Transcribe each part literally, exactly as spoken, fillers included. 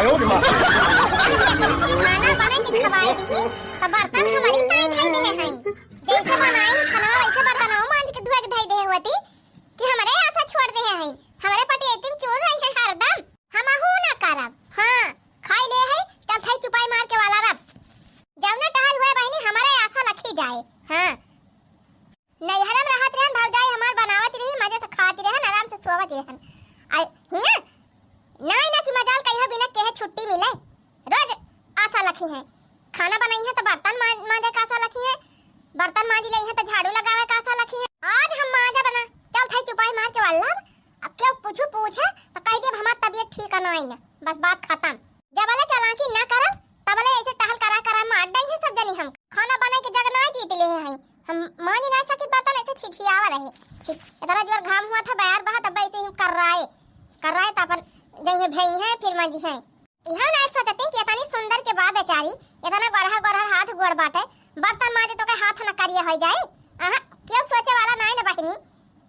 खाना बनाई के खवाई दीही, त बर्तन हमरी ताई धई देहे हई। जैसे बनाई खाना, वैसे बर्तनवा मांज के धोए के धई देहे होती कि हमरे आशा छोड़ देहे हई। हमरे पटी एतिम चोर रही है हरदम। हमहू ना करब। हाँ, खाई ले है, चल थाई चुपाई मार के वाला रब। जौने टहल हुए बहिनी, हमरे आशा लखी जाए। हाँ। नैहरम रहत रहन, भौजाई हमार बनावत रही, मजे से खात रहन, आराम से सोवत रहन। आ हियां नाई ना कि मजाल कहियो बिना केहे छुट्टी मिले। रोज आशा लखी है, खाना बनाई है तो बर्तन मां-, मांजे का आशा लखी है, बर्तन मांज ले है तो झाड़ू लगावे का आशा लखी है। आज हम मांजा बना, चल थाई चुपाई मार के वल्लभ, अब केहू कुछ पूछे तो कह दिए हमार तबीयत ठीक है नाई ना, बस बात खत्म। जबले चालाकी ना करब, तबले ऐसे टहल करा करा मार डई है सब जनी हम। खाना बनाई के जग ना जीत ले हैं, हम मांज ना सकी बर्तन, ऐसे छिछियावा रहे। छि-, इतना जोर घाम हुआ था, बयार बहा, तब ऐसे ही कर रहा है, कर रहा है, तो अपन जइहे भेई है, फिर मांजी है। इहो ना सोचती कि इतनी सुंदर के बा बेचारी, इतना गोरहर गोरहर हाथ गोड़ बाटे, बर्तन मांजे तो के हाथ न करिए हो जाए। अहाँ, क्यों सोचे वाला नहीं ना बहिनी,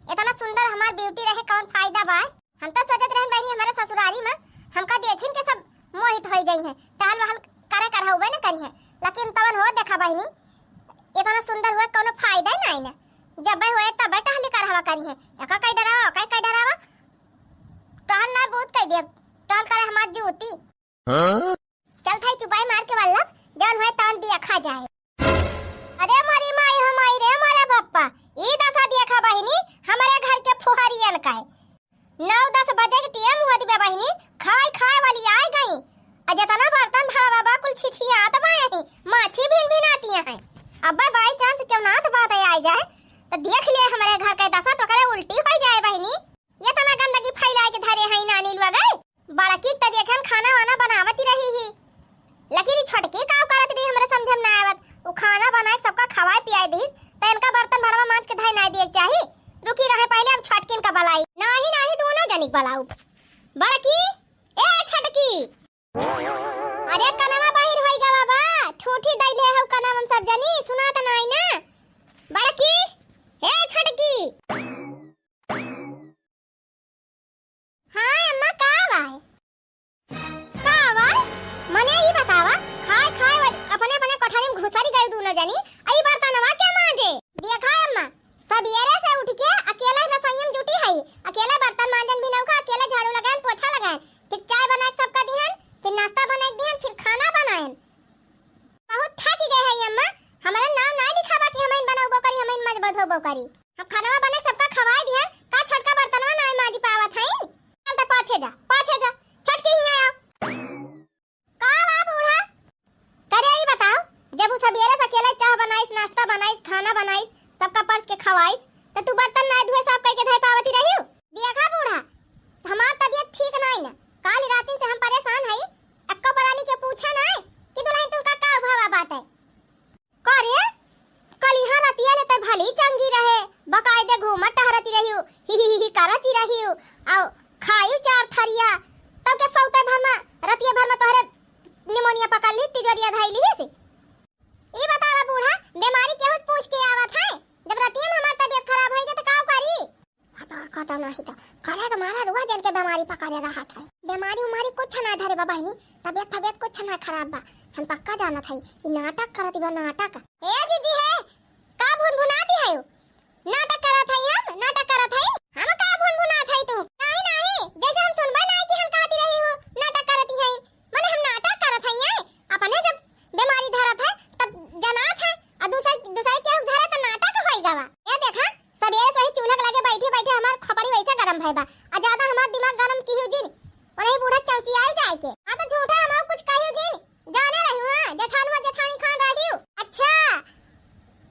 इतना सुंदर हमार ब्यूटी रहे कौन फायदा बा? हम तो सोचत रहन बहिनी, हमारे ससुरारी में हमका देखिन के सब मोहित होई जाई हैं, टहल वहल करे कर हुए न करी हैं, लेकिन तवन हो देखा बहिनी, इतना सुंदर हुए कौनो फायदा ही नहीं ना। जब हुए तब टहली कर हवा करी हैं, एका कई डरावा, ओका कई डरावा, टहल ना बहुत कह दिया, टहल करे हमार जूती। हाँ? चल थाई चुपाई मार के वल्लभ, जौन होए तौन दिया खा जाए। अरे मोरी माई हो माई रे मोरे बप्पा, ई दशा देखा बहिनी, हमरे घर के फुहरियन का है। नौ दस बजे के टेम हुआ दिबे बहिनी, खाए खाए वाली आए गई। आ जितना बर्तन भरवा बा कुल छिछियात बा यही, माछी भिन भिन आती हैं। अब by chance क्यों ना तो बात आए जाए, तो देख ले हमरे घर के दशा तो करे उल्टी हो जाए बहिनी। ये तना गंदगी फैलाए के धरे हैं नानी लोग। बड़की त देखे हम खाना वाना बनावत ही रही ही, लेकिन ई छोटकी का करत रही, हमरा समझे में ना आवत। उ खाना बनाए सबका खवाए पियाए दीस, त इनका बर्तन भड़वा मांज के धई ना दिए के चाही। रुकी रहे, पहले हम छोटकिन का बलाई। नाही, नाही, दोनों जनिक बलाऊ। बड़की, ए छोटकी। अरे कनवा बाहिर होई गवा बा, ठूठी दैले हऊ कनवा में सब जनी, सुनात नाही ना। बड़की, ए छोटकी। हाँ अम्मा, का बाय? का बाय? मने ई बतावा, खाए खाए वाली अपने अपने कोठरी में घुसरी गई दोनों जनी, आ ई बर्तनवा के मांजे? देखा अम्मा, सबेरे से उठ के अकेले रसोई में जुटी है, अकेले बर्तन मांजन भी नौका, अकेले झाड़ू लगाएन, पोछा लगाएन, फिर चाय बना के सबका दिहन, फिर नाश्ता बना के दिहन, फिर खाना बनाएन। बहुत थक गए है अम्मा, हमारा नाम नाय लिखावा कि हमइन बनौबो करी, हमइन मजबत होबो करी। हम खानवा बने सबका खवाए दिहन, का छोटका बर्तनवा नाय माजी पावत हइन? चल त पाछे जा, पाछे जा, छोटकी हियाँ आओ। का बा बूढ़ा? करे ई बताओ, जब उ सबेरे से अकेले चाह बनाइस, नाश्ता बनाइस, खाना बनाइस, सबका परस के खवाइस, त तू बर्तन नाय धोए साफ कइके धोए पावती रहियो? देखा बूढ़ा, हमार तबीयत ठीक नाय न, काल रातिन से हम परेशान हई, एक्को परानी के पूछा नाय कि दुल्हन तुमका का उभावा बाटे। का रे? कल यहाँ रतिया ले त भली चंगी रहे, बकायदे घूमत टहरती रहियो, ही ही ही ही करती रहियो, आउ खायु चार थरिया, तब के सौते भर में, रतिया भर में तोहरे निमोनिया पकड़ ली, तिजोरिया धई ली से। ई बतावा बूढ़ा, बीमारी केहू से पूछ के आवत है? जब रतिया में हमार तबीयत खराब होई गई त का करी? हतार काटा नाही त, करे के मारा रुआ जन के बीमारी पकड़े रहत है। बीमारी उमारी कुछ ना धरे बा बहिनी, तबीयत फबियत कुछ ना खराब बा। हम पक्का जानत हई, ई नाटक करत बा, नाटक। ए जीजी हे, का भुनभुनाती है? नाटक करत हई हम, नाटक करत हई। हम का भुनभुनात हई तू? नाही, नाही, जैसे हम सुनबे नाही कि हम कहती रही हूँ, नाटक करती हई। मने हम नाटक करत हई, हैं? अपने जब बीमारी धरत है, तब जनात है, आ दूसर, दूसर केहू धरे त नाटक होई गवा। ए देखा, सबेरे से ही चूल्हा के लगे बैठे बैठे हमार खोपड़ी वैसे गरम भय बा, आ ज्यादा हमार दिमाग गरम किहू जिन, ओनही बूढ़ा चौसियाई जाए के। हाँ त झूठा हम कुछ कहियो जिन, जाने रही हूँ, हाँ, जेठान हुआ जेठानी खान रही हूँ। अच्छा,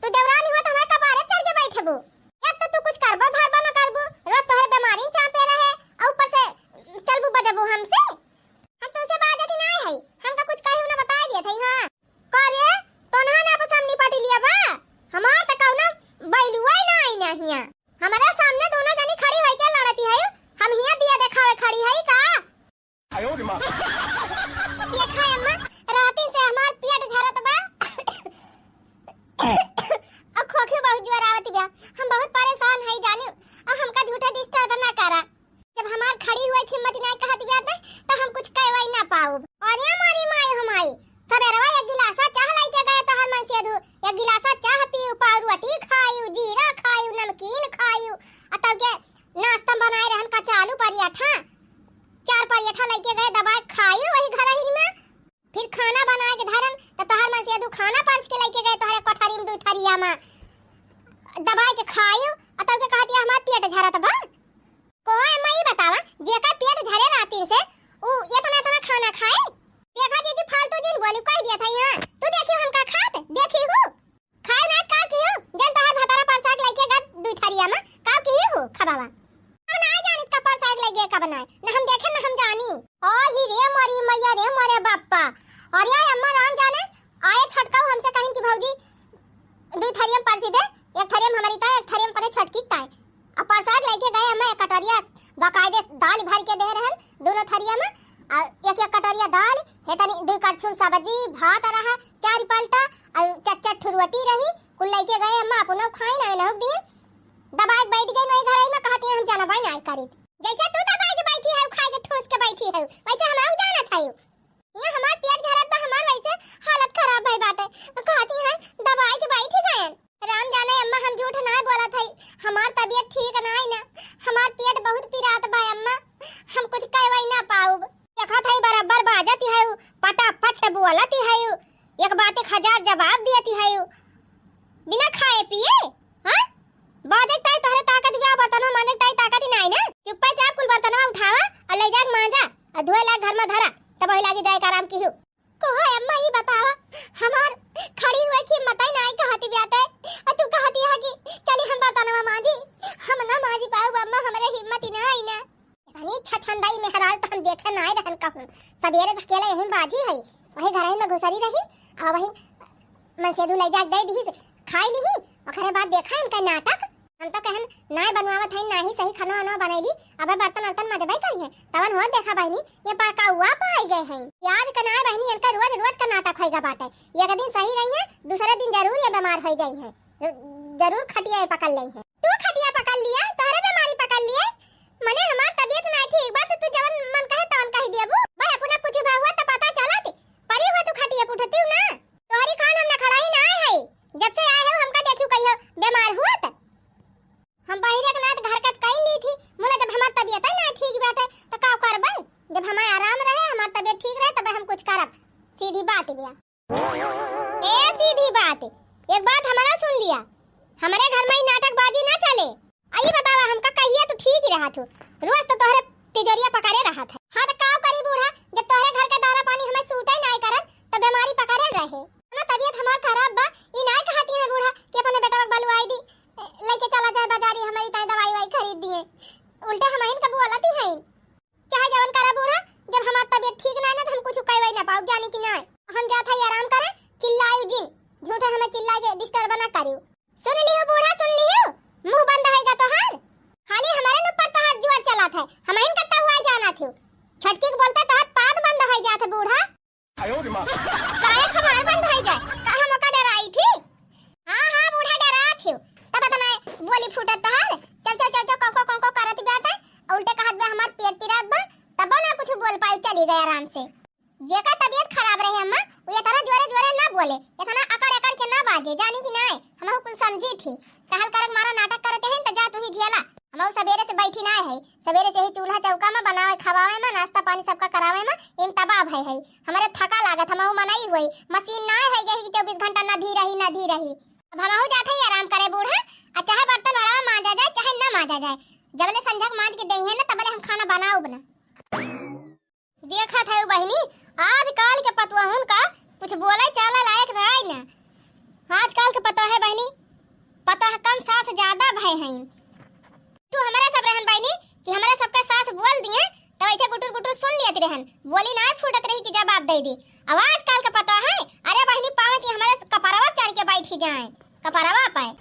तू देवरानी हुआ त हमारे कपारे चढ़ के बैठबू। एक तो तू कुछ करबो धरबो न करबू, रोज तोहरे बीमारी चापे रहे, और ऊपर से चलबू बजबू हमसे। हम तुमसे बाजत ही ना है, हमका कुछ कहियो ना बताए दिए थे, हाँ। का रे, तोनहा ना पसंद निपट लिया बा? हमार त कौनो बैलुआ ही ना आई ना हिया। हमारे सामने दोनों जनी खड़ी होई के लड़ती है, दबाइ खाइउ वही घरहिन में। फिर खाना बनाइ के धरन, त तोहार मनसेधू खाना परस के लइके गए तोहरे कोठरी में दुइ थरिया में। दबाइ के खाइउ, अ तब के कहतिया हमार पेट झरत बा। कोहो अम्मा, ई बतावा, जेकर पेट झरे रातिन से, उ एतना एतना खाना खाए? देखा जीजी, फालतू जिन बोली, कहि दिया था यहाँ। तू देखिउ हमका खात, देखिउ। खाए नाइ त का किहु? जन तोहार भतारा परसाक लइके गत दुइ थरिया में, का किहु खबावा? अब नाइ जानित का परसाक लइके कब नाइ, न हम देखे न हम जानी। ओ ही रे मोरी मैया रे मोरे बाप्पा। अरे अम्मा राम जाने, आए छोटकाऊ हमसे कहिन कि भौजी दुइ थरिया में परसी दे, एक थरिया में हमरी ताई, एक थरिया में परे छोटकी ताई। अब परसाक लइके गए अम्मा, एक कटोरिया बकायदे दाल भर के दे रहन दोनों थरिया में, और एक एक कटोरिया दाल, हे तनी दुइ करछुल सब्जी, भात रहा, चार पलटा, और चट चट ठुरुवटी रही, कुल लइके गए अम्मा, अपनो खाइन नाइ नहुक दिहिन। दबाइ के बैठ गइन वही घरही में, कहतिया हम जनबइ नाइ करित। जइसे तू दबाइ के बैठी हउ, खाइ के ठूस के बैठी हउ, वइसे हमहू जानत हउ। ये हमार पेट झरत बा, हमार वइसे हालत खराब भइ बाटे। कहतिया दबाइ के बैठी गइन। राम जाने अम्मा, हम झूठ नाइ बोलत हई, हमार तबियत ठीक नाइ ना, हमार पेट बहुत पिरात बा अम्मा, हम कुछ कहवइ ना पाउब। देखत हई बराबर बाजत हउ, पटापट बोलत हउ, एक बात एक हजार जवाब दियत हउ, बिना खाए पिए। हाँ, बाजक ताई तोहरे ताकत बा, बर्तनवा मांजक ताई ताकत ही नाइ ना। चुप्पे चाप कुल बर्तनवा उठावा अउर लइ जाके मांजा अउर धोए लाग घर में धरा, तब वही लागी जाए के आराम किहु। कोहो अम्मा, ई बतावा, हमार खड़ी हुए की हिम्मतइ नाइ कहती बाटे, अ तू कहती है कि चली हम बर्तनवा मांजी, हम ना मांजी पाउब अम्मा, हमरे हिम्मत ही नाइ ना। इतनी छछंदाई मेहरारू तो हम देखे नाइ रहन कहूँ। सबेरे से अकेले यहीं बाजी है, वही घरही में घुसरी रही, अउर वही मनसेधू लइ जाके दइ दिहिस, खाइ लिही, ओकरे बाद देखा इनका नाटक। हम तो कहन नाइ बनवावत हइन, नाहीं सही खनवा वनवा बनइली, अबे बर्तन वर्तन मजबइ करिहैं, तवन होत देखा बहिनी, ये पड़काउआ पाइ गए हइन। आज का नाइ बहिनी, इनका रोज रोज का नाटक होइगा बाटे। एक दिन सही रहिहैं, दुसरे दिन जरूर ये बेमार होइ जइहैं, जरूर खटिया ये पकड़ लइहैं। तू खटिया पकड़ लिया, तोहरे बेमारी पकड़ लिए। मने हमार तबियत नाइ ठीक बा, त तू जवन मन कहे तवन कहि दियबू। भाई अपना कुछ भा हुआ त पता चलत, परी हुआ तू खटिया पे उठतिउ ना। तोहरी खान हम नखड़ाही नाइ हई, जब से आए हो हमका देखिउ कहियो बेमार हुआ त। हम बहिरे के नात हरकत कइ ली थी, मुला जब हमार तबियत ही नाइ ठीक बाटे त का करबे? जब हमार आराम रहे, हमार तबियत ठीक रहे, तबे हम कुछ करब। सीधी बात बिया। ए सीधी बात, एक बात हमारा सुन लिया, हमरे घर में ई नाटकबाजी ना चले। आ ई बतावा, हमका कहिया तू ठीक ही रहत हो, रोज तो तोहरे तिजोरिया पकड़े रहत है। हाँ तो का करी बूढ़ा, जब तोहरे घर के दाना पानी हमें सूटे नाइ करत तो बेमारी पकड़े रहे। ना तबियत हमार खराब बा, ई नाइ कहती है बूढ़ा कि अपने बेटवा के बलुआई दी, लइके चला जाए बाजारी, हमारी ताई दवाई वाई खरीद दिए, उल्टे हमहिन का बोलती है। चाहे जवन करा बूढ़ा, जब हमार तबियत ठीक नाइ ना, तो हम कुछ कहवइ ना पाउब, जानी कि नाइ। हम जात हई आराम करे, चिल्लाइउ जिन, झूठे हमें चिल्लाइ के disturb ना करिउ। सुन लिहु बूढ़ा, सुन लिहु, मुँह बंद होइगा तोहार। खाली हमरे ऊपर तोहार जोर चलत है, हमहिन का तउआइ जानत हिउ। छोटकी के बोलते तोहार पाद बंद होइ जात है बूढ़ा। काहे हमार बंद होइ जाए? का हम ओका डराई थी? हाँ, हाँ, बूढ़ा डरात हिउ। तब एतना बोली फूटत तोहार। चौ, चौ, चौ, चौ, कौं, कौं, कौं, कौं करत बाटे। उल्टे कहत बा, "हमार पेट पिरात बा।" तबो ना कुछ बोल पाई, चली गई आराम से। जेका तबियत खराब रहे अम्मा, उ एतना जोरे, जोरे ना बोले, एतना अकड़, अकड़ के ना बाजे, जानी कि नाय? हमहू कुल समझी थी। टहल करक मारा नाटक करत हैं, त जा तू ही झेला। हमहू सबेरे से बैठी नाय है, सबेरे से ही चूल्हा चौका में बनावे, खवावे में, नाश्ता पानी सबका करावे में, इम तबाह भय है। हमरे थका लागत, हमहू मनई हुई, मशीन नाय है यही कि चउबीस घंटा नधी रही, नधी रही। अब हमहू जात है आराम करे बूढ़ा, आ चाहे बर्तन वड़वा मांजा जाए, चाहे ना मांजा जाए, जबले संझक मांज के देइहैं ना, तबले हम खाना बनाउब ना। देखत है बहिनी, आजकाल के पतोहन का कुछ बोले चाले लायक रहे ना। आजकाल के पतोह है बहिनी, पतोह कम सास ज्यादा भय हैं। तू हमरे सब रहन बहिनी कि हमरे सबका सास बोल दिए तो ऐसे गुटुर गुटुर सुन लियत रहन, बोली ना फूटत रही कि जवाब दे दी। अब आजकाल के पतोह है, अरे बहिनी पावे कि हमरे कपरवा चढ़ के बैठी जाए, कपरवा पाए।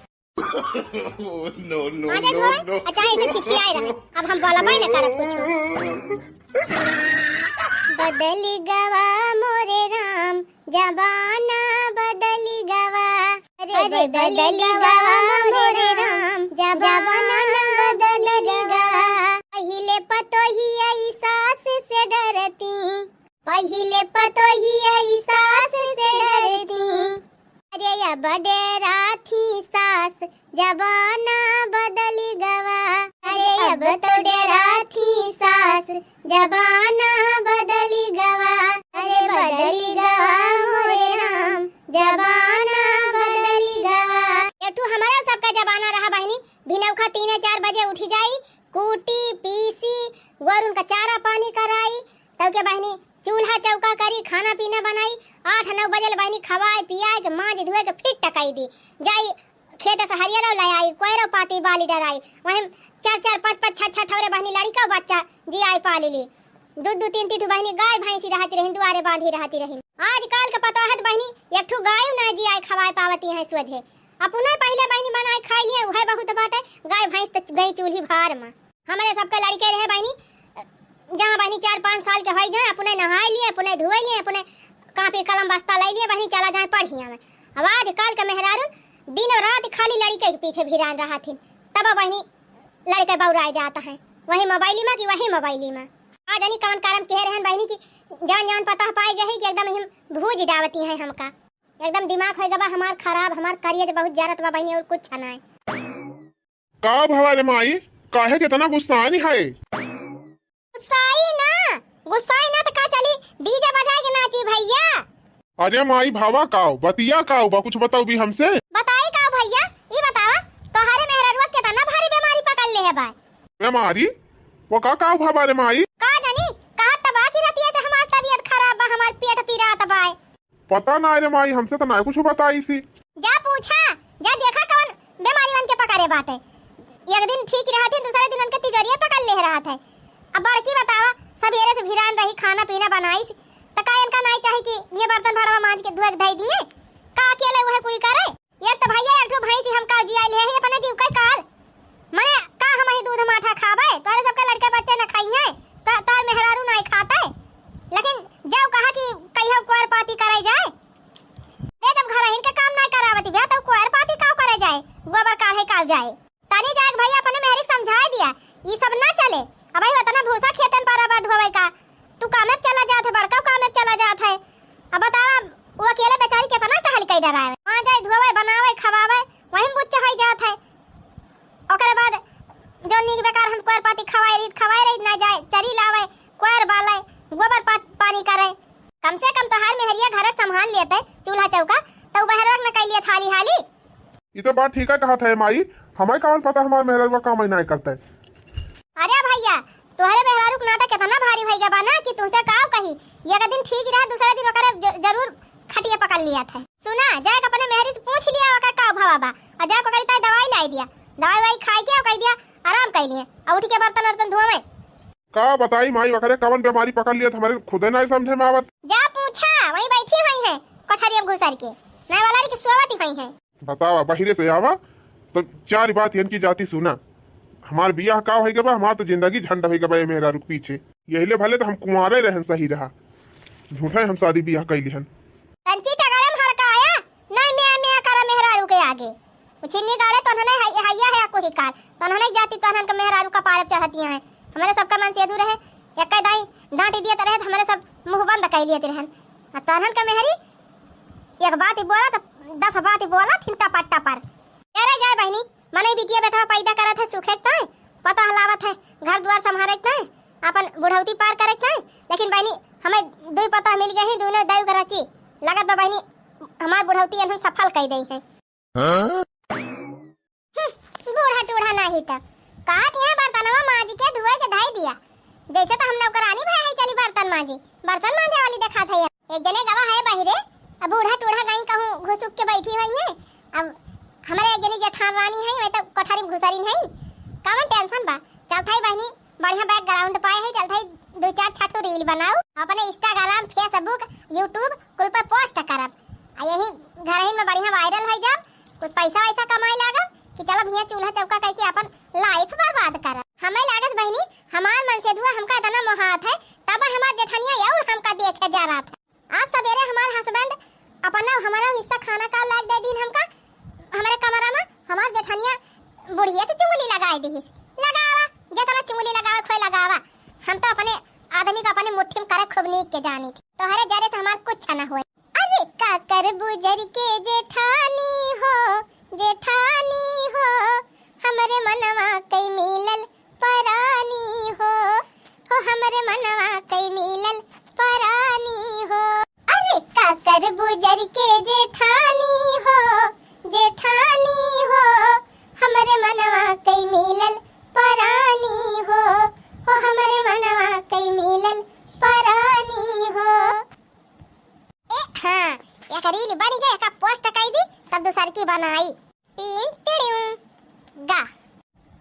No, no, आ जा no, धोए, no। अच्छा, ऐसे छिछियाए रहे। अब हम बोलबे न करब कुछ। बदली गवा मोरे राम, जमाना बदली गवा। अरे अरे बदली बदली गवा गवा मोरे मोरे राम, राम, जमाना जमाना बदली बदली गवा। गवा। पहिले पतोहिया ई सास से डरती, पहिले पतोहिया ई सास से डरती। अरे अब डेराथी सास, जमाना बदली गवा। अरे अब तो डेराथी सास, जमाना बदलि गवा, अरे बदलि गवा मोरे राम, जमाना बदलि गवा। एक ठो हमरे सबका जमाना रहा बहिनी, भिनौखा तीने चार बजे उठि जाई, कूटी, पीसी, गोरुन का चारा पानी कराई, तब के बहिनी चूल्हा चौका करी, खाना पीना बनाई, आठ नौ बजे ले बहिनी खवाए पियाए के माँज धोए के फिर टकाई दी। जाई खेत से हरियरो ले आई, कोयरो पाती बाली डराई, वहीं चार चार पाँच पाँच छह छह ठौरे बहिनी लड़िका बच्चा जियाई पाली ली। दू दू तीन तीन ठो बहिनी गाय भैंसी रहती रहिन, दुआरे बांधी रहती रहिन। आजकल के पतोहत बहिनी एक ठो गाय ना जियाई खवाए पावती हैं सोझे। अपने पहिले बहिनी बनाए खाई लिए, उहे बहुत बाटे, गाय भैंस त गई चूल्ही भार में। हमरे सबके लड़िके रहे बहिनी, जहाँ बहिनी चार पाँच साल के होई जाए, अपने नहाए लिए, अपने धोए लिए, अपने कापी कलम बस्ता ले लिए बहिनी, चला जाए पढ़िया में। अब आजकल के मेहरारू दिन रात खाली लड़िके के पीछे भिरान रहत हिन, तब बहिनी लड़िके बौराए जात हैं, वही मोबाइली में कि वही मोबाइली में। का जानी कवन करम किहे रहन बहिनी कि जवन जवन पतोह पाए गए हैं कि एकदम हिम भूज डावती हैं हमका। एकदम दिमाग होइ गवा हमार खराब, हमार करेज बहुत जरत बा बहिनी, और कुछ ना है। का भवा रे माई, काहे के इतना गुस्सानी है? गुस्साई ना, गुस्साई ना त का चली, DJ बजाए के नाची भैया। अरे माई, भवा काव, बतिया काव बा, कुछ बताओ भी हमसे। बताई काव भैया, ई बतावा, तोहरे मेहररुआ केतना भारी बीमारी पकड़ ले है बा? बीमारी? वो का काव भवा रे माई? का जानी, कहत त बा कि रतिया से हमार तबीयत खराब बा, हमार पेट पिरात बा। पता ना रे माई, हमसे तो ना कुछ बताई सी। जा पूछा, जा देखा कवन बीमारी मन के पकड़े बाटे। एक दिन ठीक रहत है, दूसरे दिन उनके तिजोरिये पकड़ ले रहत है। अब बड़की बतावा, सबेरे से भिरान रही, खाना पीना बनाई, त का इनका नाई चाही कि ये बर्तन भड़वा मांज के धोए के धई दिए? का अकेले उहे कुल करे? एक त भैया एक ठो भैंसी हमका जियाइल है, अपने जीव के काल। मने का हम ही दूध माठा खाबे? तोरे सबके लड़के बच्चे न खाई हैं, त तोर मेहरारू नाई खाते। लेकिन जाओ कहा कि कहियो कुआर पाती करे जाए। दे जब घर हिन के काम नाई करावती भैया, तो कुआर पाती का करे जाए? गोबर काढ़े का जाए? तनी जाए भैया अपने मेहरी के समझाए दिया, ई सब ना चले। अब ही उतना भूसा खेतन पर अब ढोवे का, तू कामे पे चला जात है, बड़का कामे पे चला जात है। अब बतावा, वो अकेले बेचारी कितना टहल के डरावे, वहाँ जाए धोवे, बनावे, खवावे, वहीं बुच्चा होई जात है। ओकरे बाद जो नीक बेकार हम कोयर पाती खवाए रही, खवाए रही ना जाए, चरी लावे, कोयर बाले, गोबर पा-, पानी करे। कम से कम तोहार मेहरिया घर संभाल लेते, चूल्हा चौका, तो बहरवा न कैलिए थाली हाली। ई तो बात ठीक है कहत है माई, हमें कौन पता हमार मेहररुआ काम नहीं करते। अरे भैया, तोहरे मेहरारू के नाटक कितना भारी भई गवा ना कि तुमसे काव कही। एक दिन ठीक रहा, दूसरे दिन ओकरे ज-, जरूर खटिया पकड़ लिया था। सुना, जाके अपने मेहरी से पूछ लिया ओकर का भवा बा, और जाके ओकरी ताई दवाई लाई दिया, दवाई वाई खाई के और कह दिया आराम कर लिए, और उठ के बर्तन वर्तन धोवे। का बताई माई, ओकरे कवन बीमारी पकड़ लिया था, हमारे खुदे नहीं समझे में आवत। जा पूछा, वहीं बैठी हुई है कोठरिया में घुसर के, नहीं वाला की सोवत हुई है। बतावा, बहिरे से आवा, तो चार बात इनकी जाति सुना। हमार बियाह का होई गवा, हमार तो जिंदगी झंड होई गवा ये मेहरारू के पीछे। यही ले भले तो हम कुंवारे रहन सही रहा, झूठा हम शादी बियाह कैली हन। तंची टगड़म हड़काया, नहीं मैं, मैं करा मेहरारू के आगे। उछिन्नी गाड़े तो उन्होंने है, हैया है कोई काल, तो उन्होंने जाति तो उन्होंने के मेहरारू का पारब चढ़तिया है। हमारे सबका मन से दूर है, एक दाई डांट दिए तो रहे तो हमारे सब मुंह बंद कर लिए रहन। आ तो उन्होंने के मेहरी एक बात ही बोला तो दस बात ही बोला थिन टपर टपर। अरे जाए बहिनी, मनई बिटिया बेटवा पैदा करत है, सुखे के ताई, पता हलावत है, घर दुआर संभारे के ताई, अपन बुढ़ौती पार करे के ताई। लेकिन बहिनी, हमें दुई पता मिल गए ही, दोनों दई के रची। लगत बा बहिनी, हमार बुढ़ौती एनहन सफल कई दई है। हाँ? हम्म, बूढ़ा टूढ़ा नाही त। कहा कि यहाँ बर्तनवा माज के धोए के धई दिया। जैसे तो हम नौकरानी भय है, चली बर्तन माजी। बर्तन माजे वाली देखात है। एक जने गवा है बहिरे, अब बूढ़ा टूढ़ा गई कहूँ घुसुक के बैठी हुई है। अब हमारे एक जनी जेठान रानी है, वह तो कोठरी में घुसरी नहीं। कवन tension बा? चलत है बहिनी, बढ़िया background पाए है, चलत है दो चार छठो reel बनाऊ, अपने Instagram, Facebook, YouTube कुल पर post करब। आ यही घर ही में बढ़िया viral हो जाब, कुछ पैसा वैसा कमाए लागब कि चलब हियाँ चूल्हा चौका करके अपन life बर्बाद करब। हमें लागत बहिनी, हमार मन से दुआ हमका इतना मोहात है, तब हमार जेठनिया और हमका देखे जा रहा था। आज सवेरे हमार husband अपना हमारा हिस्सा खाना का लाग दे दीन हमका, हमारे कमरा में हमार जेठनिया बुढ़िया से चुंगली लगाए दी। लगावा, जितना चुंगली लगावे खोए लगावा, हम तो अपने आदमी को अपने मुट्ठी में करे खूब नीक के जानी थी। तोहरे जरे से हमार कुछ ना होए। अरे का करबू जर के जेठानी हो, जेठानी हो, हमरे मनवा कई मिलल परानी हो। हो हमरे मनवा कई मिलल परानी हो। अरे का करबू जर के जेठानी हो, जेठानी हो, हमरे मनवा कई मिलल परानी हो, हो हमरे मनवा कई मिलल परानी हो। ए हाँ, एक reel बन गए, एका post कई दी, तब दूसर की बनाई। टीन टिड़ियों, गा।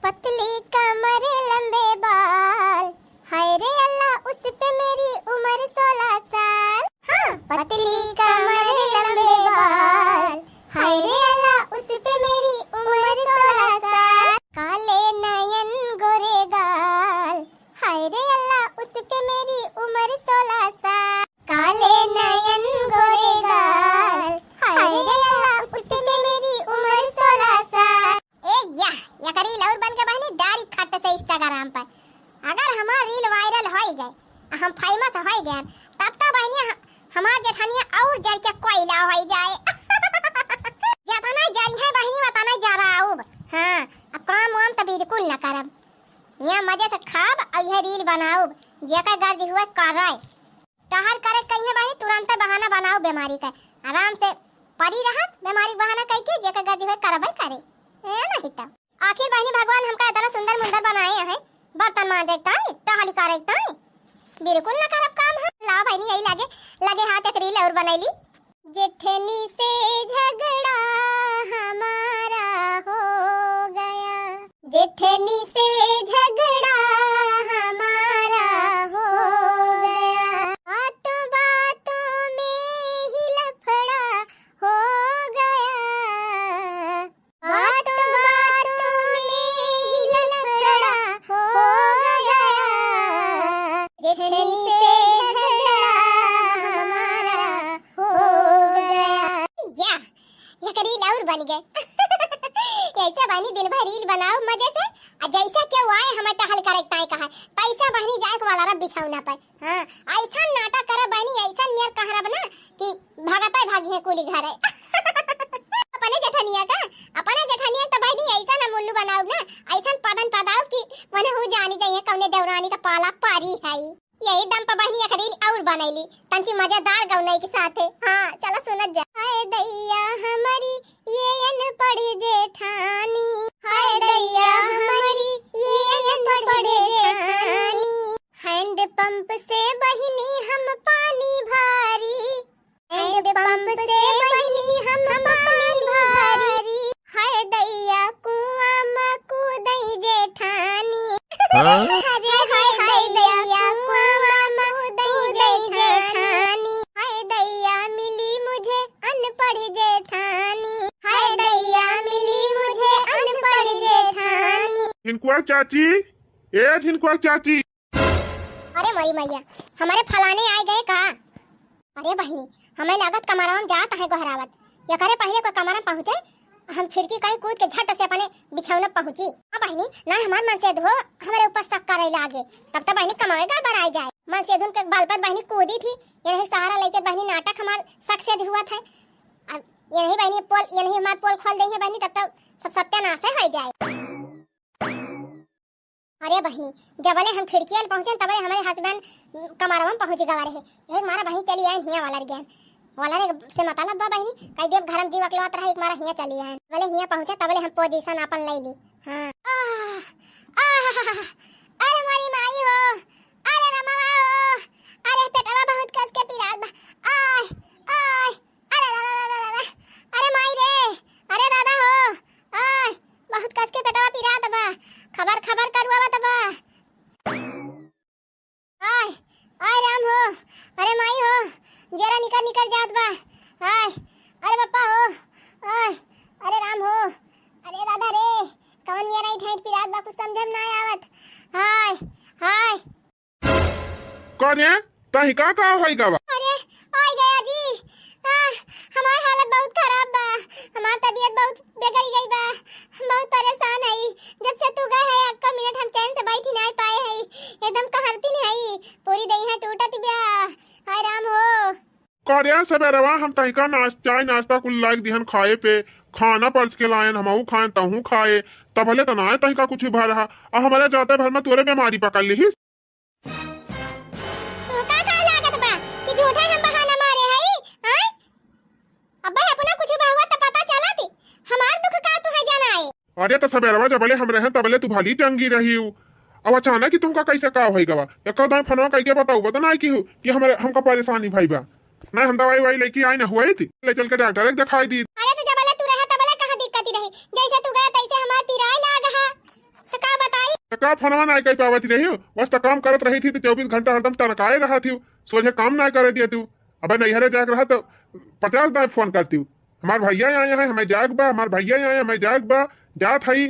पतली कमर लंबे बाल, हाय रे अल्लाह उस पे मेरी उम्र सोलह साल। हाँ, पतली कमर लंबे बाल, हाय रे अल्लाह उस पे मेरी उम्र सोलह साल। काले नयन गोरे गाल, हाय रे अल्लाह उस पे मेरी उम्र सोलह साल। काले नयन गोरे गाल, हाय रे अल्लाह, उससे मेरी उम्र सोलह साल। ए या, एकरी reel और बन के बहिनी डारी खट से Instagram पर। अगर हमार reel viral होई गए, हम famous होई गए, तब तो बहिनी ह-, हमार जेठनिया और जर के कोयला होई जाए। जतना जरी है बहिनी, वतना जराउब। हाँ, अब काम वाम तो बिल्कुल न करब। यहाँ मजे से खाब और यह reel बनाउब, जेकर गर्ज हुए करे। टहल करे कहिए बहिनी, तुरंते बहाना बनाओ बीमारी के। आराम से परी रहा, बीमारी बहाना कई के जेकर गर्ज होए करबे करे। ए नहीं तो। आखिर बहिनी भगवान हमका इतना सुंदर मुंदर बनाए हैं, बर्तन मांजे के ताई, टहल करे के ताई, बिल्कुल ना करब काम हम। लाओ बहिनी यही लागे, लगे हाथ एक reel और बनैली। जेठनी से झगड़ा हमारा हो गया, जेठनी से झगड़ा हमारा हो गया, बातों बातों में ही लफड़ा हो गया, बातों बातों में ही लफड़ा हो गया, जेठनी से झगड़ा हमारा हो गया। या, एक reel और बन गए। ऐसे बहिनी दिन भर reel बनाओ मजे से, आ जैसा केहू आए हमें टहल करे ताई कहा, पैसा बहिनी जाए के वाला रब बिछौना पर। हाँ, ऐसन नाटक करब बहिनी, ऐसन मेर कहरब ना कि भगतै भागी है कुली घरे। अपने जेठनिया का, अपने जेठनिया का तो बहिनी ऐसन हम उल्लू बनाउब ना, ऐसन पदन पदाउब कि मने हु जानी जाइए कौने देवरानी का पाला पारी है। यही दम पर बहिनी एक reel और बनैली, तंची मजेदार गौनई के साथे। हाँ, चला सुनत जा। हाय दैया हमारी ये अनपढ़ जेठानी, हाय दैया हमारी ये अनपढ़ जेठानी। हैंड पंप से बहिनी हम पानी भारी, हैंड पंप से बहिनी हम पानी भारी। हाय दैया कुआं में कूदई जेठानी। हाँ? अरे हाय दैया कुआं में कूदई जेठानी। हाय दैया मिली मुझे अनपढ़ जेठानी। हाय दैया मिली मुझे अनपढ़ जेठानी। झिनकुआ चाची, ए झिनकुआ चाची। अरे मोरी मैया, हमारे फलाने आए गए का? अरे बहिनी, हमें लागत कमरवा में जात है गोहरावत। एकरे पहिले कोई कमरा में पहुँचे, हम खिड़की कहीं कूद के झट से अपने बिछौना पहुँची। हाँ बहिनी, ना हमार मनसेधुओ हमरे ऊपर शक करे लागे, तब तो बहिनी कमावे गड़बड़ाई जाए। मनसेधुन के बल पर बहिनी कूदी थी, ये नहीं सहारा लेके बहिनी नाटक हमार success हुआ था। अब ये नहीं बहिनी पोल, ये नहीं हमार पोल खोल दे है बहिनी, तब तो सब सत्यानाश है हो जाए। अरे बहिनी, जबले हम खिड़किया में पहुँचन, तबले हमारे husband कमरवा में पहुँच गवा रहे। एक मारा बहिनी चली आयन हिया वाला रे ज्ञान। वाला रे से मतलब बा बहिनी, कई देव घर में जीव अकलवात रहा, एक मारा हिया चली आयन। बले हिया पहुँचे, तबले हम position आपन ले ली। हाँ। आह, आह, अरे मोरी माई हो, अरे रमवा हो, अरे पेटवा बहुत कस के पिरात बा। आह, आह, अरे रा, रा, रा, रा, रा, रा। अरे माई रे, अरे दादा हो, आय, बहुत कस के पेटवा पिरात बा, खबर खबर करुआवत बा। आय, आय राम हो, अरे माई हो, जेरा निकल निकल जात बा। आय, अरे पप्पा हो, आय, अरे राम हो, अरे दादा रे, कवन मेरा ही ठैठ पिरात बा, कुछ समझम ना आवत। हाय, हाय। का रे, तही का का होई गवा? अरे, ओए गया जी। आ, हमार हालत बहुत खराब बा। हमार तबीयत बहुत बिगड़ गई बा। हम बहुत परेशान हई। जब से तू गए है, एक्को मिनट हम चैन से बैठी नहीं पाए हई। एकदम कहरती नहीं हई। पूरी देह टूटत बा। हाय राम हो। का रे, सबेरवा हम तहिका नाश-, चाय नाश्ता कुल लाइक दिहन खाए पे। खाना परस के लायन, हमहू खाएन, तहू खाए। तबले त ना तहिका कुछ भर रहा। आ हमारे जाते भर में तोरे बीमारी पकड़ लिहिस। अरे तो सबेरवा जबले हम रहे तबले तू भली चंगी रही हूँ। अब अचानक ही तुमका कैसे का होई गवा? एको दाई फोनवा कइके बताऊ, बता ना कि, कि हमरे, हमका परेशानी भई बा। ना हम दवाई ववाई लेके आई ना हुई थी, ले चल के डॉक्टर एक दिखाई दी। अरे तो जबले तू रहे तबले कहाँ दिक्कत ही रही, जैसे तू गया तैसे हमार पिराए लाग हा। तो का बताई? तो का फोनवा ना कई पावत रही हूँ, बस तो काम करत रही थी तो चउबीस घंटा हरदम टनकाए रहा थी, सोझे काम ना करे दिए तू। अबे नैहरे जाके रहा तो पचास दाई फोन करती हूँ, हमार भैया आए हैं, हमें जाग बा, हमार भैया आए हैं, हमें जाग बा, जात हई।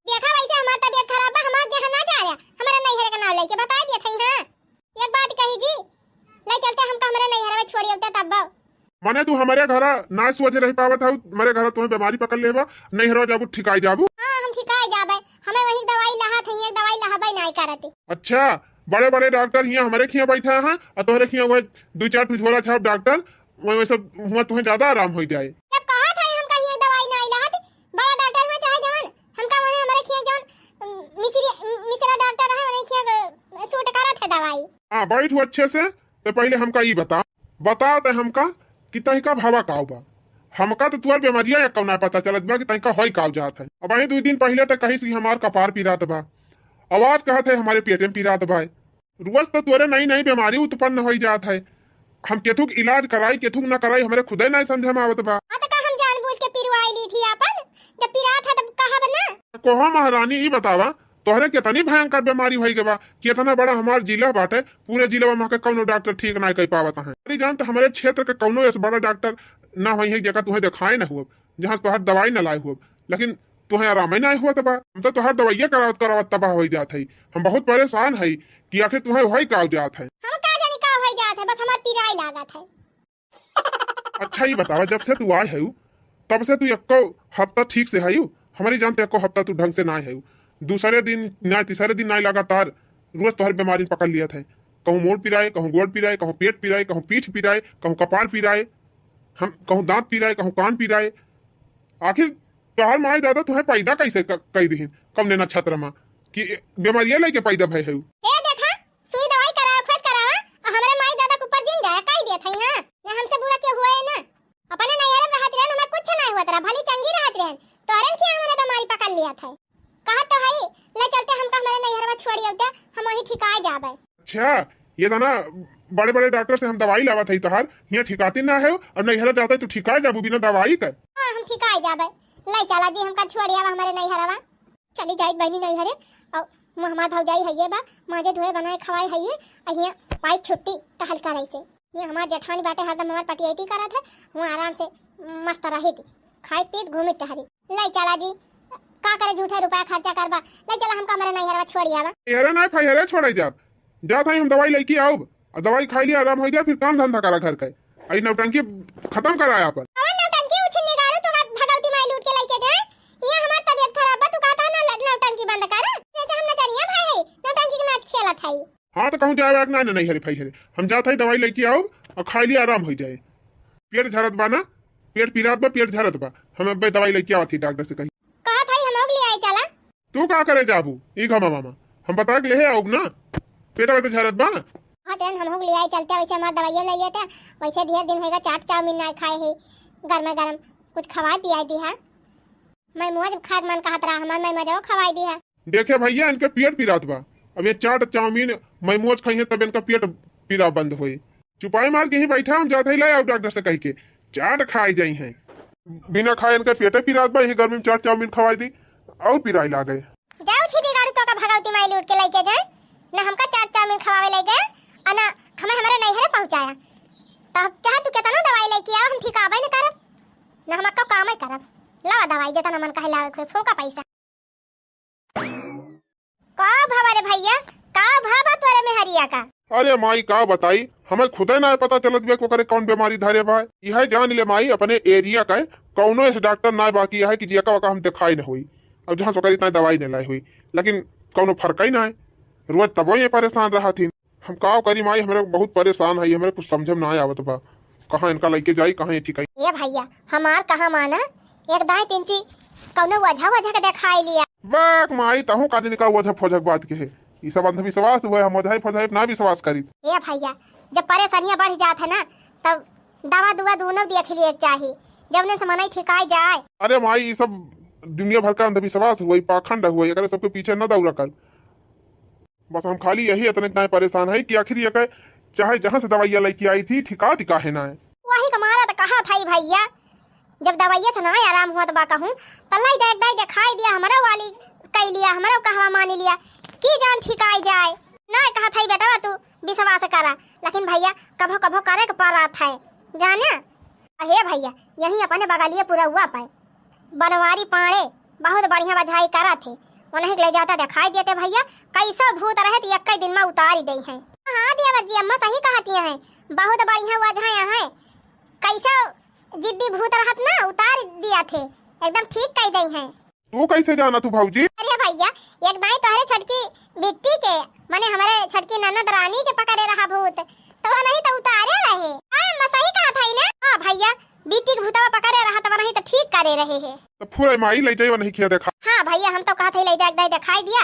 देखा वैसे हमार तबीयत खराब बा, हमार देह ना जाया, हमारे नैहरे का नाम लेके बता दिया था, हाँ। एक बात कही जी, ले चलते हमका हमारे नैहरे में छोड़ी होते तब बा। मने तू हमारे घरा ना सोच रह पावत हऊ, हमारे घरा तुम्हें बीमारी पकड़ लेबा, नैहरवा जाबू ठिकाई जाबू। हाँ, हम ठिकाई जाबे, हमें वही दवाई लहा थे, एक दवाई लहाबे नाई करते। अच्छा, बड़े बड़े डॉक्टर हियाँ हमारे खियाँ बैठा हैं और तोहरे खियाँ वह दो चार ठो झोला छाप डॉक्टर, वह, वह सब हुआ तुम्हें ज्यादा आराम हो जाए। जब कहा था हम कहीं एक दवाई नाई लहा थे, बड़ा डॉक्टर हुआ चाहे जवन, हमका वही हमारे खियाँ जवन, अम, मिश्री, मिश्रा डॉक्टर है, वही खियाँ, अ, सूट करत है दवाई। हाँ, बैठ अच्छे से, तो पहले हमका ई बता, बता ते हमका कि तहिका भवा काव बा। हमका तो तुअर बेमरिया एक कौना पता चलत बा कि तहिका होई काव जात है। अब अहीं दू दिन पहले तो कहिस कि हमार कपार पिरात बा, आवाज कहत है हमारे पेटे में पिरात बा। रोज तो तोरे नई नई बीमारी उत्पन्न होई जात है। हम केथुक इलाज कराई, केथुक न कराई, हमरे खुदे नहीं समझे में आवत बा। हाँ, तो का हम जानबूझ के पिरवाई ली थी आपन? जब पिरात है तब कहब ना। कोहो महारानी, ई बतावा, तोहरे कितनी भयंकर बीमारी होई गवा कि इतना बड़ा हमार जिला बाटे, पूरे जिला में के कौनो डॉक्टर ठीक ना कर पावत है। अरे जान, तो हमारे क्षेत्र के कौनो ऐसे बड़ा डॉक्टर ना होई है जेका तुहे दिखाए ना हुआ, जहाँ से तोहर दवाई ना लाए हुआ, लेकिन तुहे आराम ही ना हुआ तबा। हम तो तोहर दवाइया करावत करावत तबाह हो जात है। हम बहुत परेशान है कि आखिर तुहे होई का जात है। हम का जानी का होई जात है, बस हमार पिराई लागत है। अच्छा, ई बतावा, जब से तू आए हऊ, तब से तू एको हफ्ता ठीक से हऊ? हमरी जान तो एको हफ्ता तू ढंग से ना आए हऊ। दूसरे दिन ना, तीसरे दिन ना, लगातार रोज तोहर बीमारी पकड़ लिया था। कहूँ मोड़ पिराए, कहूँ गोड़ पिराए, कहूँ पेट पिराए, कहूँ पीठ पिराए, कहूँ कपार पिराए, हम कहूँ दांत पिराए, कहूँ कान पिराए। आखिर तोहर माई दादा तुहे पैदा कैसे क-, कई दिहिन? कौने नक्षत्र मा कि बीमारिया लेके पैदा भय हऊ? ए देखा, सुई दवाई करावा, खोज करावा, और हमारे माई दादा के ऊपर जिन जाया, कई दिया था, हाँ? ना हमसे बुरा क्यों हुआ है ना? अपने नैहर में रहत रहन, हमें कुछ ना हुआ तेरा, भली चंगी रहत रहन, तोहरन की हमारे बीमारी पकड़ लिया था। कहा तो है, ले चलते हमका हमारे नैहर में छोड़ी होते, हम वहीं ठिकाए जाबे। अच्छा, ये था ना, बड़े बड़े डॉक्टर से हम दवाई लावा था तोहार, यहाँ ठिकाती ना है, और नैहर जाते तू ठिकाए जाबू बिना दवाई के। हाँ, हम ठिकाए जाबे, ले चला जी हमका छोड़ी आवा हमारे नैहरवा। चली जाइत बहिनी नैहरे, और मुँह हमार भौजाई हइये बा, माजे धोए बनाए खवाए हइये, और हियाँ पाई छुट्टी टहल करे से। ये हमार जेठानी बाटे हरदम हमार पटियाइती करत है, हुआँ आराम से मस्त रहित, खाइत पीत घूमित टहरित। ले चला जी, का करे झूठे रुपया खर्चा करबा, ले चला हमका हमारे नैहरवा छोड़ी आवा। एहरे नाय फैहरे छोड़े जाब, जात हई हम दवाई लइके आउब, और दवाई खाई लिया आराम हो जाए, फिर काम धंधा करा घर के। आई नौटंकी खत्म कराया अपन। कवन नौटंकी उछिन्नी गाड़ू, तू का भगवती माई लूट के लइके जाए? ये हमार तबीयत खराब बा, तू कहता ना ल-, नौटंकी बंद कर। जैसे हम नचनिया भाई है, नौटंकी के नाच खेलत है। हाँ, तो कहूँ जाए ना, ना, नहीं हरे भाई हरे, हम जात हई दवाई लइके आउब और खाई लिया आराम हो जाए। पेट झरत बा ना, पेट पिरात बा, पेट झरत बा, हम अबे दवाई लइके आवत ही डॉक्टर से कही। कहत हई हम लोग ले आई चला। तू का करे जाबू ई घमा मामा? हम बता के लेहे आउब ना, पेटवा तो झरत बा। हाँ, तेन हम लोग ले आई चलते, वैसे हमार दवाइयों ले लेते, वैसे ढेर दिन होएगा चाट चाउमीन ना खाए है, गर्मा गर्म कुछ खवाए पियाई दी है। मैं मुआ जब खाए के मन कहत रहा, हमार मैं मजाओ खवाई दी है। देखे भैया, इनके पेट पिरात बा, अब ये चाट चाउमीन मैं मोज खाई है तब इनका पेट पीरा बंद होई। चुपाई मार के ही बैठा, हम जात ही ले आउब डॉक्टर से कह के, चाट खाई जाई हैं। बिना खाए इनका पेटे पिरात बा, यही गर्मी में चाट चाउमीन खवाई दी, और पिराई लागे। जाओ छिटी गाड़ू, तो का भगवती माई लूट के लइके जाए, ना हमका चाट चाउमीन खवावे लइके, और ना हमें हमारे नैहरे पहुँचाया। तो अब चाहे तू कितना दवाई लइके आओ, हम ठिकाबे न करब, ना हम आपका काम ही करब। लावा दवाई, जितना मन कहे लावे, कोई फूका पैसा। का भवा रे भैया, का भवा तोरे मेहरिया का? अरे माई, का बताई, हमें खुदे ना पता चलत बे ओकरे कौन बीमारी धरे बा। यह जान ले माई, अपने एरिया का कौनो ऐसे डॉक्टर ना बाकी है कि जियका वका हम दिखाई न होई। अब जहाँ से ओकर इतना दवाई नहीं लाई हुई, लेकिन कौनो फर्क ही ना है। रोज तबो ये परेशान रहा थी। हम का करी माई, हमरे बहुत परेशान है, हमरे कुछ समझ में ना आवत बा, कहाँ इनका लइके जाई, कहाँ ये ठिकाई। ए भैया, हमार कहा माना, एक दाई तीन ची कौनो वजह वजह के दिखाई लिया। बाक माई, तहूँ का दिन का वजह फोजक बात के है, ई सब अंधविश्वास हुआ है, हम वजह फोजह पे ना विश्वास करी। ए भैया, जब परेशानियां बढ़ जात है ना, तब दवा दुआ दोनों देख लिए के चाही, जौने से मनई ठिकाई जाए। अरे माई, ई सब दुनिया भर का अंधविश्वास हुए, पाखंड हुए, एकरे सबके पीछे न दौड़ा कर। बस हम खाली यही इतने इतना परेशान है कि आखिर ये कहे, चाहे जहाँ से दवाइयाँ लेके आई थी, ठिकाती काहे ना है। वही का मारा तो कहा था ही भैया, जब दवाइया से ना आराम हुआ तो बा कहूँ, तो लाई देख दाई दिखाई दिया, हमारा वाली कई लिया, हमारा कहवा मानी लिया, की जान ठिकाई जाए। ना कहा था ही बेटा तू विश्वास करा, लेकिन भैया कभो कभो करे के पड़ा था, जाने। अहे भैया, यही अपने बगलिए पुरौआ पे बनवारी पाड़े बहुत बढ़िया वझाई करा थे, उन्हीं के ले जाता दिखाई देते भैया, कैसा भूत रहे तो एक दिन में उतारी दे हैं। हाँ देवर जी, अम्मा सही कहती हैं, बहुत बढ़िया वझा है, कैसा जिद्दी भूत रहत ना उतार दिया थे, एकदम ठीक कह दे हैं। तू कैसे जाना तू भौजी? अरे भैया, एक दाई तोहरे छोटकी बिट्टी के, माने हमारे छोटकी ननद रानी के पकड़े रहा भूत, तो वो नहीं तो उतारे रहे। हाँ अम्मा सही कहा था ही ना। हाँ भैया, बिट्टी के भूतवा पकड़े रहा तो वो नहीं तो ठीक करे रहे है। तो फुरे माई ले जाई वो नहीं किया देखा। हाँ भैया, हम तो कहा था ही ले जाए, एक दाई दिखाई दिया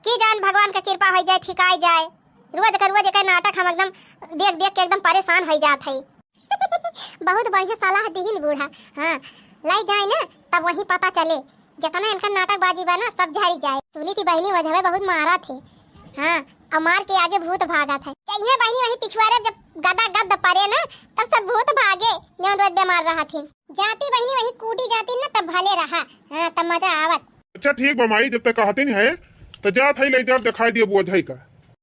कि जान भगवान का कृपा हो जाए, ठिकाई जाए। रोज का रोज एक नाटक हम एकदम देख देख के एकदम परेशान हो जात है। बहुत बढ़िया सलाह दीहिन बूढ़ा। हाँ, लाई जाए ना, तब वही पता चले, जितना इनका नाटकबाजी बा ना, सब झारी जाए। सुनी थी बहनी वजह में बहुत मारा थे। हाँ, और मार के आगे भूत भागा था। चाहिए बहनी वही पिछुआरे जब गदा गद परे ना, तब सब भूत भागे, जौन रोज बीमार रहा थी। जाती बहनी वही कूटी जाती ना, तब भले रहा। हाँ, तब मजा आवत। अच्छा ठीक बा माई, जब तक कहते नहीं है, तो जात है ले जाब दिखाई दिया बुआ झाई का।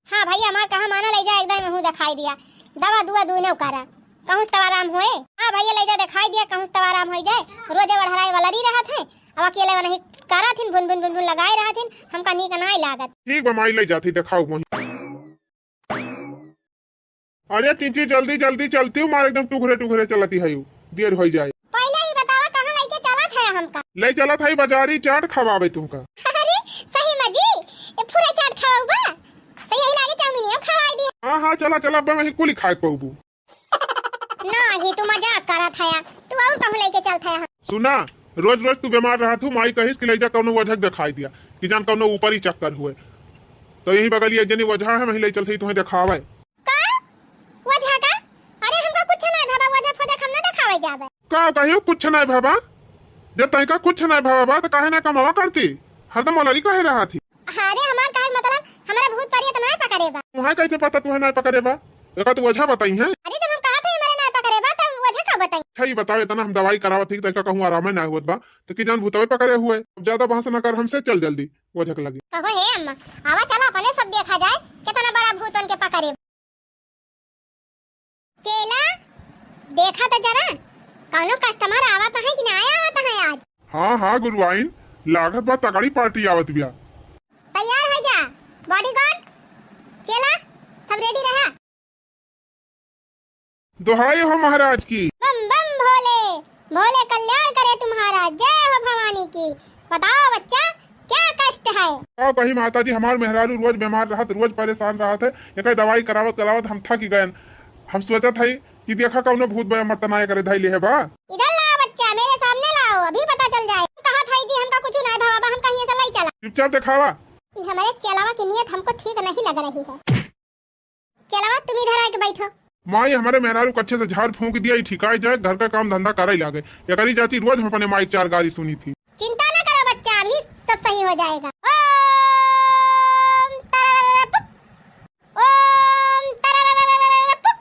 हाँ भैया, हमार कहा माना, ले जा एकदम महू दिखाई दिया। दवा दुआ दुइनो करा, कहूँ से तवा आराम होए। हाँ भैया, ले जा दिखाई दिया, कहूँ से तवा आराम हो जाए। रोजे बढ़राए वाला रही रहा थे, अब अकेले वो नहीं करा थिन, भुन भुन भुन भुन लगाए रहा थिन, हमका नीक नाई लागत। ठीक बा माई, ले जाती दिखाओ वहीं। अरे टीटी, जल्दी जल्दी चलती हूँ, मार एकदम टुघरे टुघरे चलती है, देर हो जाए। पहले ही बतावा, कहाँ लेके चलत है हमका? ले चलत है बाजारी चाट खवावे तुमका। अरे सही में जी, ये पूरा चाट खवाऊ बा? तो यही लागे चाउमीनिया खवाई दी। हाँ हाँ, चला चला, अब वहीं कुली खाए पौबू। ना ही तू मजाक करत है, तू और कहूँ लेके चलत है हम। सुना, रोज रोज तू बीमार रहा थू, माई कहिस कि ले जा कौनो वजह दिखाई दिया, कि जान कौनो ऊपरी चक्कर हुए। तो यही बगल ये जनी वजह है, वहीं ले चलते ही तुम्हें दिखावे। का? वजह का? अरे हमका कुछ नहीं भवा, वजह फोजह हम ना दिखावे जावे। का कहियो कुछ नहीं भवा? जब तनिका कुछ नहीं भवा बा, तो काहे ना कमावा करती? हरदम मलरी काहे रहा थी? अरे हमार कहे मतलब, हमरा भूत प्रेत नहीं पकड़े बा। तुम्हें कैसे पता तुम्हें नहीं पकड़े बा? एका तू वजह बताई है? अरे जब हम कहा थे हमारे नहीं पकड़े बा, तब वजह का बताई? अच्छा ये बताओ, इतना हम दवाई करावत थी, तनिका कहूँ आराम नहीं होत बा, तो कि जान भूतवे पकड़े हुए। अब ज्यादा बहस ना कर हमसे, चल जल्दी वजह के लगे। कहो हे अम्मा, आवा चला अपने सब देखा जाए, कितना बड़ा भूत उनके पकड़े। चेला, देखा तो जरा, कौनो customer आवत है कि ना आवत है आज? हाँ हाँ गुरुआइन, लागत बा तगड़ी party आवत बिया। तैयार हो जा bodyguard, चेला, सब ready रहा। दोहाई हो महाराज की। बम बम भोले, भोले कल्याण करे तुम्हारा, जय हो भवानी की। बताओ बच्चा, क्या कष्ट है? का कही माता जी, हमार मेहरारू रोज बीमार रहत, रोज परेशान रहत है, एकर दवाई करावत करावत हम थक गयन। हम सोचत हई कि देखा कौनो भूत बया मत ना एकरे धई ले है बा। इधर लाओ बच्चा, मेरे सामने लाओ, अभी पता चल जाए। कहा था जी हमका कुछ नहीं भवा बा, हम कहीं ऐसा लाई चला। चुपचाप दिखावा। ये हमारे चेलावा की नीयत हमको ठीक नहीं लग रही है। चेलावा, तुम इधर आके बैठो। माई, हमारे मेहरारू कच्छे से झाड़ फूंक दिया, ई ठिकाई जाए, घर का काम धंधा करे लागे। एकरी जाती रोज हम अपने माई के चार गारी सुनी थी। चिंता ना करो बच्चा, अभी सब सही हो जाएगा। ओम तरररर पुक, ओम तरररर पुक।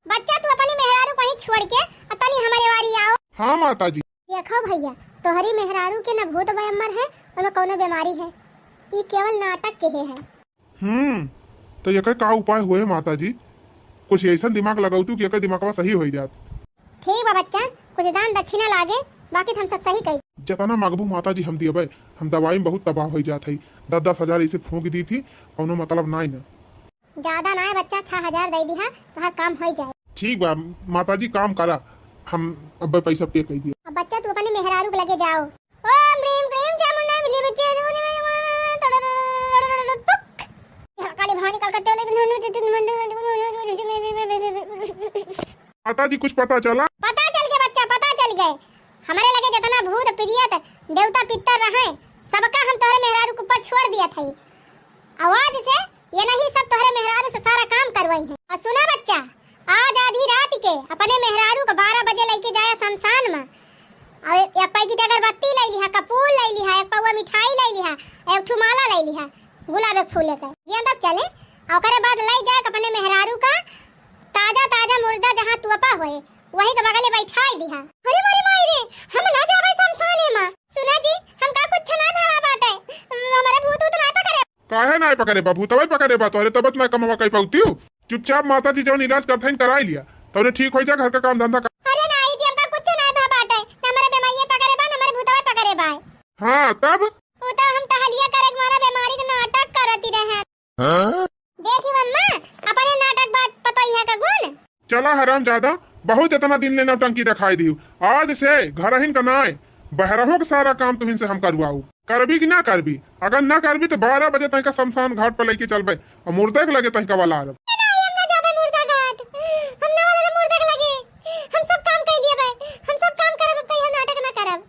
बच्चा, तू अपनी मेहरारू को ही छोड़ के और तनी हमारे वारी आओ। हाँ माता जी। देखो भैया, तोहरी मेहरारू के न भूत बयम्मर है और न कौनो बीमारी है, ई केवल नाटक के है। हम्म, तो एकर का उपाय होए माता जी? कुछ ऐसन दिमाग लगाऊ तू कि एकर दिमागवा सही होई जात। ठीक बा बच्चा, कुछ दान दक्षिणा लागे, बाकी हम सब सही कही। जितना मांगबू माता जी हम दियबे। हम दवाई में बहुत तबाह होई जात हई। दस दस हजार ऐसे फूंक दी थी, कौनो मतलब नाई ना। ज्यादा नाई बच्चा, छह हजार दे दिहा, तोहार काम होई जाए। ठीक बा माता जी, काम करा, हम अब पैसा pay कर दिया। अब बच्चा तू अपने मेहरारू के लगे जाओ। ओम ह्रीं क्लीं चामुंडाय विद्महे। काली भवानी कलकत्ते वाले। माता जी, कुछ पता चला? पता चल गए बच्चा, पता चल गए। हमारे लगे जितना भूत प्रेत देवता पितर रहे, सबका हम तोहरे मेहरारू के ऊपर छोड़ दिया था। आवाज से ये नहीं सब तोहरे मेहरारू से सारा काम करवाई है। और सुना बच्चा, आज आधी रात के अपने मेहरारू को बारह बजे लेके जाया शमशान में। और एक पैकेट अगरबत्ती लै लिहा, कपूर लै लिहा, एक पौवा मिठाई लै लिहा, एक ठू माला लै लिहा गुलाब के फूल के। गेंदा के चले, और ओकरे बाद लै जाए अपने मेहरारू का ताजा ताजा मुर्दा जहाँ तोपा होए, वही के बगले बैठाई दिहा। अरे मोरे माई रे, हम ना जाबे शमशाने मा। सुना जी, हमका कुछ ना भवा बाटे, हमरे भूत ऊत ना पकड़े। काहे ना पकड़े बा? भूतवा पकड़े बा, तोहरे तबत ना कमवा कई पाउती हो। चुपचाप माता जी जौन इलाज करत हईन कराई लिया, तौने ठीक हो जा, घर का काम धंधा कर। अरे नाई जी, हमका कुछ ना भवा बाटे, ना हमरे बेमारिये पकड़े बा, ना हमरे भूतवा पकड़े बा। हाँ, तब? वो तो हम टहलिया करे के मारा बेमारी के नाटक करती रहे। हाँ? देखी अम्मा, अपने नाटक बाट पतोहिया का गुण। चला हरामजादा, बहुत इतना दिन ले नौटंकी दिखाई दियो। आज से घरहिन का नाय, बहरहों का सारा काम तुहिन से हम करवाऊ। करबी कि ना करबी? अगर ना करबी तो बारह बजे तक शमशान घाट पर लेके चलबे और मुर्दे के लगे तक वाला आरब। ए नाई, हम ना जाबे मुर्दा घाट, हम ना वाला मुर्दा के लगे। हम सब काम कर लिए बे, हम सब काम करब, कहीं हम नाटक ना करब।